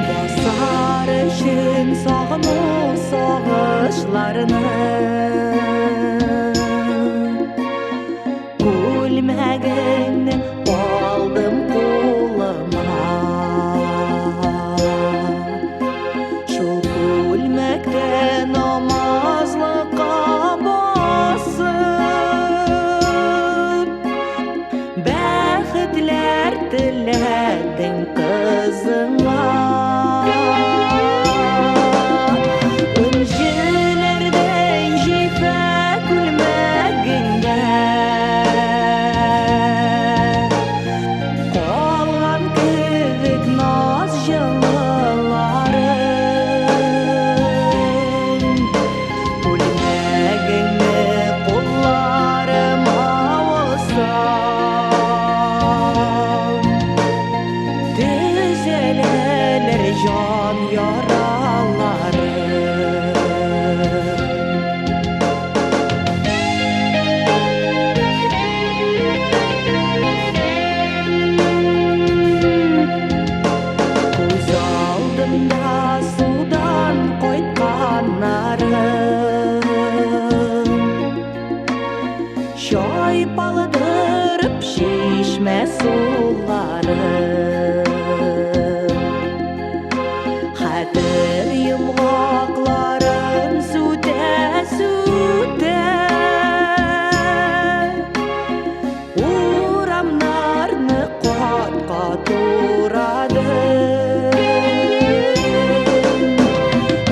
Басар өчен сагыну сагышларны, Күлмәгеңне алдым кулыма. Шул күлмәктә намазлыкка басып, Бәхетләр теләдең кызыңа. Энҗеләрдәй җифә күлмәгеңдә калган кебек наз җылыларың. Күлмәгеңне кулларыма алсам, төзәләләр җан яралары. Күз алдымда судан кайтканнарым, Чайпалдырып чишмә сулары. Хәтер йомгакларын сүтә-сүтә, Урамнарны кат-кат урадым.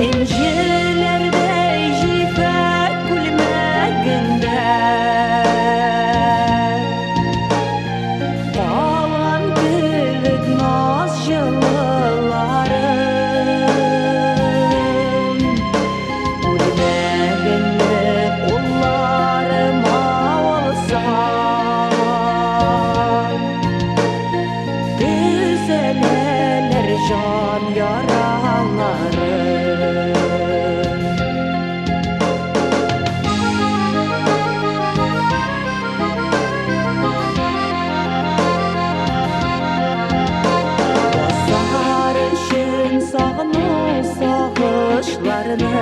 Энҗеләрдәй җифә күлмәгеңдә калган кебек наз җылыларым. Күлмәгеңне кулларыма алсам, Төзәләләр җан яралары. Басар өчен сагыну сагышларны,